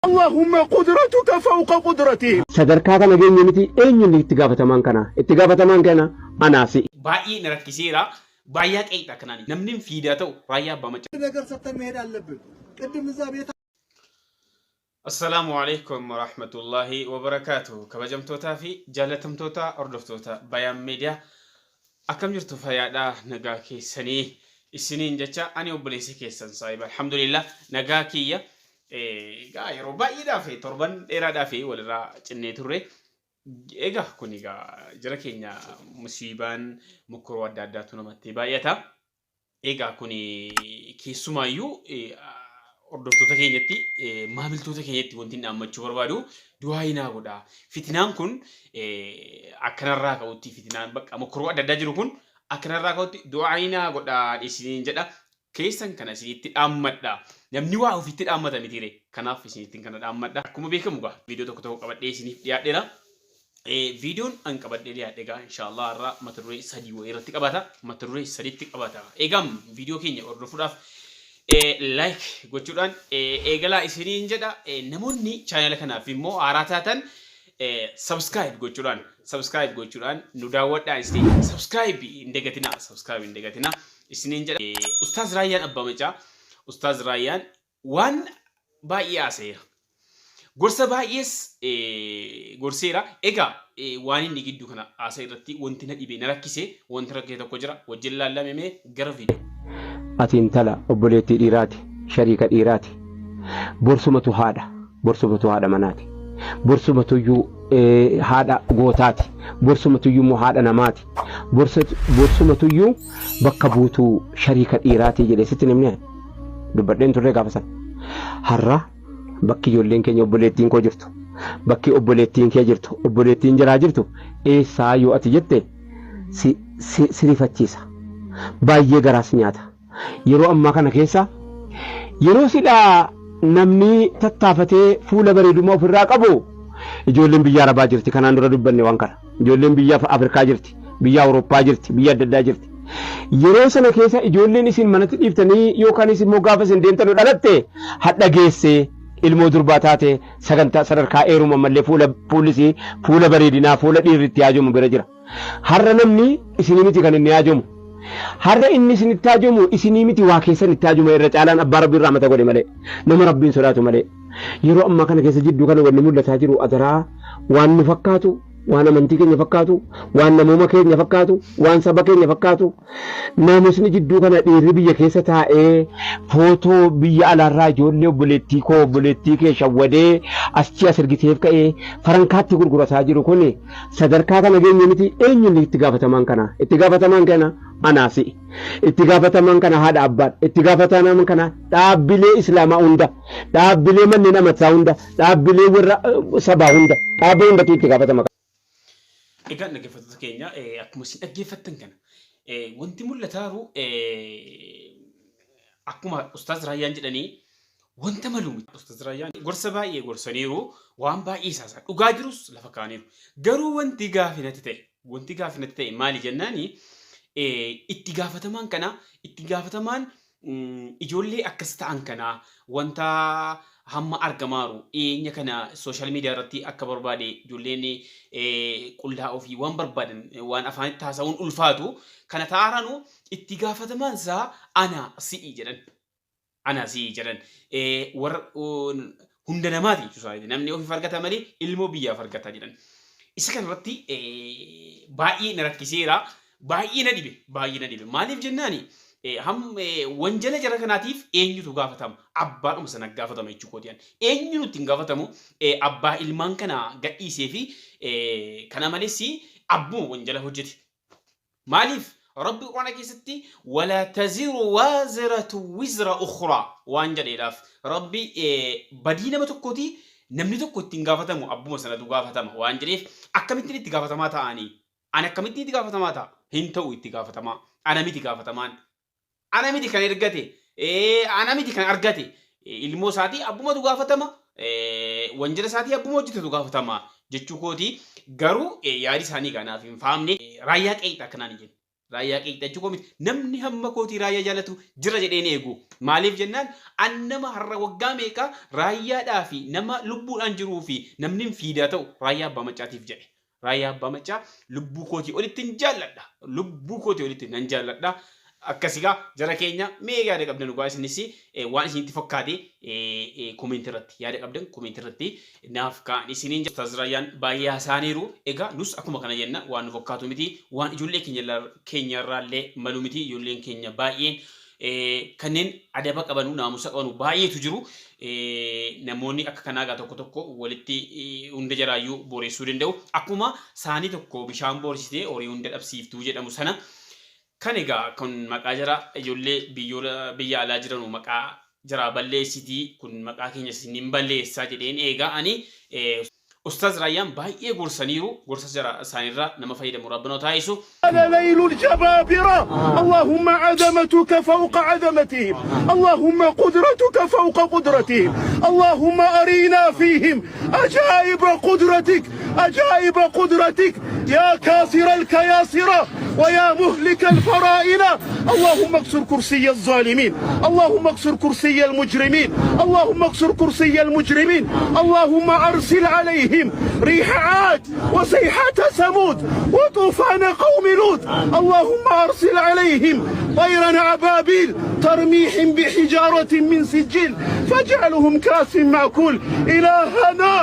اللهم قدرتك فوق قدرتهم. Sadarkaa kana geenye miti eenyuun itti gaafatamaan kana? Itti gaafatamaan kana anaa si'i. Baay'ee na rakkiseera. Baay'ee qeeqxa kanaan namni fiidaa ta'u Raayyaa Abbaa Maccaa. ነገር ሰጥተን መሄድ አለብን። ቅድም እዛ ቤት Assalaamu alaikum warahmatullaahi wabarakaatuh. Kabajamtootaa fi jaalatamtoota hordoftoota Bayaan Meediyaa, akkam jirtu? Fayyaadhaa? Nagaa keessanii isiniin jecha ani obboleessi keessan saahiba, alhamdulillah, nagaa kiyya. Egaa yeroo baay'eedhaaf, torban dheeraadhaaf walirraa cinnee turre. Egaa kun egaa jara keenya musiibaan mokkoroo adda addaatu namatti baay'ata. Egaa kun keessumaayyuu hordoftoota keenyatti, maamiltoota keenyatti wanti inni dhaammachuu barbaadu du'aa naa godhaa. Fitinaan kun akkanarraa ka'utti, fitinaan bakka mokkoroo adda addaa jiru kun akkanarraa ka'utti du'aa naa godhaa isiniin jedha. Keessan kana isinitti dhaammadha. Namni waa ofitti dhaammata mitiire. Kanaaf isinitti kana dhaammadha. Akkuma beekamu egaa viidiyoo tokko tokko qabadhee isiniif dhiyaadheera. Viidiyoon an qabadhee dhiyaadhe egaa inshaallah har'a mata duree sadii wayii irratti qabata. Mata duree sadiitti qabata. Egaa viidiyoo keenya hordofuudhaaf like gochuudhaan eegalaa isiniin jedha. Namoonni chaanala kanaaf immoo haaraa taatan subscribe gochuudhaan nu daawwadhaa, isin subscribe hin dagatinaa, subscribe hin dagatinaa isiniin jedha. Ustaaz Raayyaan Abbaa Macaa, Ustaaz Raayyaan waan baay'ee haasayeera. Gorsa baay'ees gorseera. Egaa waan inni gidduu kana haasa'e irratti wanti na dhibe, na rakkise, wanti rakkise tokko jira. Wajjin laallamee gara viidiyoo. Ati intala obboleettii dhiiraati, shariika dhiiraati. Borsumatu haadha, borsumatu haadha manaati. Borsumatuyyuu haadha gootaati. Borsumatuyyuu immoo haadha namaati. Borsumatuyyuu bakka buutuu shariika dhiiraati jedhee sitti namni dubbadheen turre gaafa sana. Har'a bakki ijoolleen keenya, obboleettiin koo jirtu, bakki obboleettiin kee jirtu, obboleettiin jiraa jirtu eessaa yoo ati jette si si rifachiisa. Baay'ee garaas nyaata. Yeroo ammaa kana keessa yeroo silaa namni tattaafatee fuula bareedummaa ofirraa qabu ijoolleen biyya Arabaa jirti, kanaan dura dubbanne waan kana. Ijoolleen biyya Afrikaa jirti, biyya Awurooppaa jirti, biyya adda addaa jirti. Yeroo sana keessa ijoolleen isin manatti dhiiftanii yookaanis immoo gaafa isin deemtanu dhalatte hadha geessee ilmoo durbaa taate sagantaa sadarkaa eeruma mallee fuula fuullisii fuula bareedinaa fuula dhiirri itti haajomu bira jira. Har'a namni isinii miti kan inni haajomu. Har'a inni isinitti haajomu isinii miti, waa keessan itti haajoma irra caalaan, abbaa rabbiin rahmata godhe malee, nama rabbiin sodaatu malee. Yeroo ammaa kana keessa jidduu kana wanni mul'ataa jiru adaraa waan nu fakkaatu, waan amantii keenya fakkaatu, waan namooma keenya fakkaatu, waan saba keenya fakkaatu. Naamusni jidduu kana dhiirri biyya keessa taa'ee footoo biyya alaarraa ijoollee obboleettii koo, obboleettii kee shawwadee achi as ergiteef ka'ee farankaatti gurgurataa jiru kun sadarkaa kana geenye miti eenyuun itti gaafatamaan kana? Itti gaafatamaan kana anaa si'i. Itti gaafatamaan kana haadha abbaadha. Itti gaafatamaan kana dhaabbilee islaamaa hunda, dhaabbilee manneen amantaa hunda, dhaabbilee warra sabaa hunda, dhaabbii hundatu itti gaafatama. Egaa dhaggeeffattoota keenya, akkuma isin dhaggeeffattan kana wanti mul'ataa jiru akkuma Ustaaz Raayyaan jedhanii wanta malu miti. Ustaaz Raayyaan gorsa baay'ee gorsaniiru, waan baay'ee isaasaa dhugaa jirus lafa kaaniiru. Garuu wanti gaafi natti ta'e maali jennaani, itti gaafatamaan kana, itti gaafatamaan ijoollee akkas ta'an kana, wanta hamma argamaaru dhiyeenya kana social media irratti akka barbaade ijoolleen qullaa ofii waan barbaadan waan afaanitti haasa'uun ulfaatu kana ta'aaranu itti gaafatamaan isaa ana si'i jedhan. Ana si'i jedhan. Warra hunda namaati jechuudha. Namni ofiif argata malee ilmoo biyyaaf argata jedhan. Isa kanarratti baay'ee na rakkiseera. Baay'ee na dhibe. Baay'ee na dhibe. Maaliif jennaani, wanjala jara kanaatiif eenyutu gaafatama? Abbaadhuma sana gaafatama jechuu kooti. Eenyu nutti hin gaafatamu? Abbaa ilmaan kana gadhiisee fi kana malees abbuma wanjala hojjete. Maaliif? Rabbi Quraana keessatti ولا تزر وازرة وزر أخرى waan jedheedhaaf, Rabbi badii nama tokkooti namni tokko ittiin gaafatamu abbuma sanatu gaafatama waan jedheef, akkamittiin itti gaafatamaa ta'anii? Ani akkamittiin itti gaafatamaa ta'a? Hin ta'u itti gaafatamaa. Ana miti gaafatamaan. Ana miti kan ergate. Ana miti kan argate. Ilmoo isaatii abbumatu gaafatama. Wanjala isaatii abbuma hojjetatu gaafatama jechuu kooti. Garuu yaadi isaanii kanaaf hin faamne. Raayyaa qeeqxa akkanaan hin jenne. Raayyaa qeeqxachuu koo miti. Namni hamma kootii raayyaa jaalatu jira jedheen eegu. Maaliif jennaan an nama har'a waggaa meeqa raayyaadhaa fi nama lubbuudhaan jiruu fi namni fiidaa ta'u raayyaa abbaa maccaatiif jedhe. Raayyaa abbaa maccaa lubbuu kootii olitti hin jaalladha. Lubbuu kootii olitti nan jaalladha. Akkasigaa jara keenya mee yaada qabdan dhugaa isinis waan isinitti fakkaate comment irratti yaada qabdan comment irratti naaf kaa'an isiniin jedha. Ustaaz Raayyaan baay'ee haasa'aniiru. Egaa nus akkuma kana jenna waan nu fakkaatu miti waan ijoollee keenya irraallee malu miti ijoolleen keenya baay'een kanneen adaba qabanu naamusa qabanu baay'eetu jiru. Namoonni akka kanaa egaa tokko tokko walitti hunda jaraayyuu boreessuu danda'u. Akkuma saanii tokko bishaan boorsitee horii hunda dhabsiiftuu jedhamu sana Kan egaa kun maqaa jara ijoollee biyyoora biyya alaa jiranu maqaa jaraa balleessiti kun maqaa keenya isin balleessaa jedheen eegaa ani Ustaaz Raayyaan baay'ee gorsaniiru gorsa jara isaanirraa nama fayyadamu Rabbi nu taasisu. ليل الجبابرة اللهم عظمتك فوق عظمتهم اللهم قدرتك فوق قدرتهم اللهم أرينا فيهم عجائب قدرتك عجائب قدرتك يا كاسر الكياسرة ويا مهلك الفرائن اللهم اكسر كرسي الظالمين اللهم اكسر كرسي المجرمين اللهم اكسر كرسي المجرمين اللهم أرسل عليهم ريح عاد وصيحة ثمود وطوفان قوم لوط اللهم أرسل عليهم طيرا أبابيل ترميهم بحجارة من سجيل فاجعلهم كاس معكول إلهنا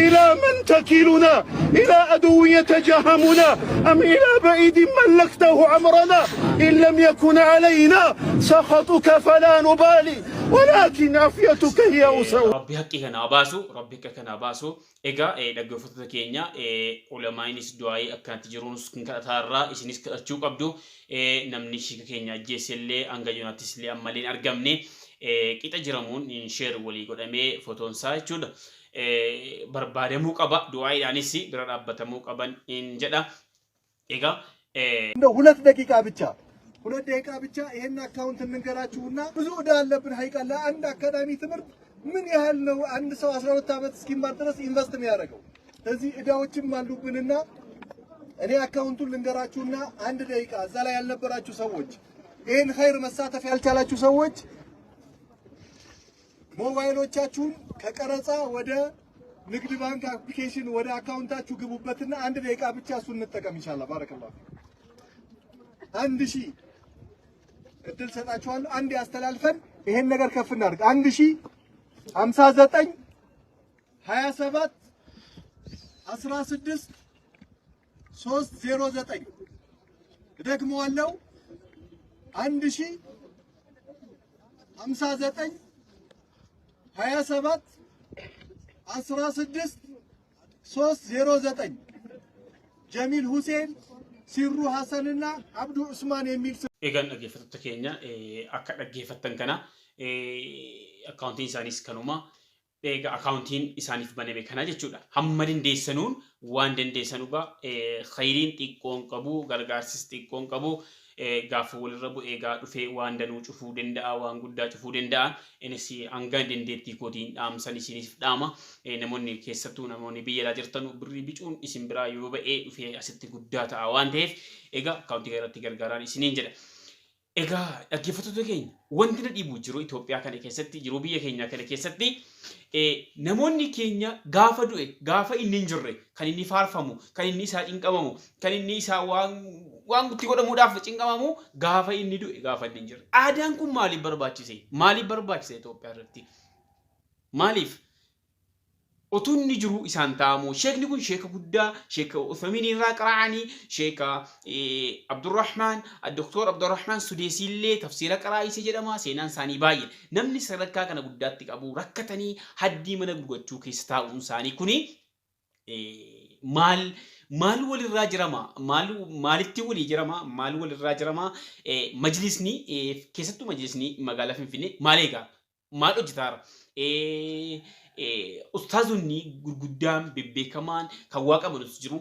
إلى من تكلنا إلى عدو يتجهمنا أم إلى بعيد ملكته أمرنا إن لم يكن علينا سخطك فلا نبالي ولكن عافيتك هي أوسع Rabbi haqqii kana haa baasu rabbi haqa kana haa baasu egaa dhaggeeffattoota keenya ulamaa'inis du'aa'ii akkanatti jiruunis kan kadhataa irraa isinis kadhachuu qabdu namni shiika keenya ajjeese illee hanga yoonaattis illee ammallee hin argamne qixa jiramuun sheer walii godhamee fotoon isaa jechuudha barbaadamuu qaba du'aa'iidhaanis bira dhaabbatamuu qaban in jedha egaa እንደው ሁለት ደቂቃ ብቻ ሁለት ደቂቃ ብቻ ይሄን አካውንት እንንገራችሁና ብዙ ዕዳ አለብን። ሀይቃ ለአንድ አካዳሚ ትምህርት ምን ያህል ነው አንድ ሰው 12 ዓመት እስኪማር ድረስ ኢንቨስት የሚያደርገው? ስለዚህ ዕዳዎችም አሉብንና እኔ አካውንቱን ልንገራችሁና አንድ ደቂቃ እዛ ላይ ያልነበራችሁ ሰዎች ይህን ኸይር መሳተፍ ያልቻላችሁ ሰዎች ሞባይሎቻችሁን ከቀረጻ ወደ ንግድ ባንክ አፕሊኬሽን ወደ አካውንታችሁ ግቡበትና አንድ ደቂቃ ብቻ እሱን እንጠቀም ኢንሻአላህ። ባረከላሁ ፊክ። አንድ ሺህ እድል ሰጣችኋለሁ። አንድ ያስተላልፈን ይሄን ነገር ከፍ እናድርግ። 1059 27 16 309 እደግመዋለሁ። 1059 27 16 309 ጀሚል ሁሴን ሲሩ ሐሰንና አብዱ ዑስማን የሚል Egaan dhaggeeffattoota keenya akka dhaggeeffattan kana akkaawuntiin isaaniis kanuma egaa akkaawuntiin isaaniif baname kana jechuudha. Hamma dandeessanuun waan dandeessan dhugaa khayriin xiqqoon qabu gargaarsis xiqqoon qabu gaafa walirra bu'ee egaa dhufee waan danuu cufuu danda'a waan guddaa cufuu danda'a. Innis hanga dandeettii kootiin dhaamsan isiniif dhaama. Namoonni keessattuu namoonni biyya alaa jirtan birrii bicuun isin biraa yoo ba'ee dhufee asitti guddaa ta'a waan ta'eef egaa akkaawuntii irratti gargaaraan isiniin jedha. Egaa dhaggeeffattoota keenya wanti na dhibu jiru Itoophiyaa kana keessatti jiru biyya keenya kana keessatti namoonni keenya gaafa du'e gaafa inni hin jirre kan inni faarfamu kan inni isaa cinqamamu kan inni isaa waan waan itti godhamuudhaaf cinqamamu gaafa inni du'e gaafa inni hin jirre. Aadaan kun maaliif barbaachise? Maaliif barbaachise Itoophiyaa irratti? Maaliif? Otuu inni jiruu isaan taa'amu. Sheekni kun sheeka guddaa, sheeka Uthaymiin irraa qara'anii, sheeka Abdurrahmaan, Doktor Abdurrahmaan Sudeesii illee tafsiira qaraa'ise jedhama. Seenaan isaanii baay'ee. Namni sadarkaa kana guddaatti qabu rakkatanii haddii mana gurgurachuu keessa taa'uun isaanii kuni maal maal walirraa jirama? Maal maalitti walii jirama? Maal walirraa jirama? Majlisni keessattuu majlisni magaalaa Finfinnee maal eegaa? Maal hojjetaara? Ustaazonni gurguddaan bebbeekamaan kan waa qabanus jiru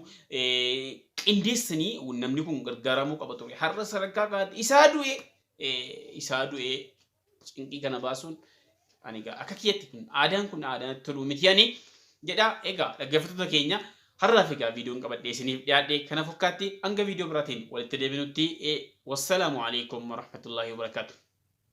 qindeessanii namni kun gargaaramuu qaba ture. Har'a sadarkaa kanatti isaa du'e isaa du'e cinqii kana baasuun ani egaa akka kiyyatti kun aadaan kun aadaan toluu miti ani jedha. Egaa dhaggeeffattoota keenya Har'aaf egaa viidiyoon qabadhee isiniif dhiyaadhe kana fakkaatti. Hanga viidiyoo biraatiin walitti deebinutti, wassalaamu alaikum warahmatullaahi wabarakaatu.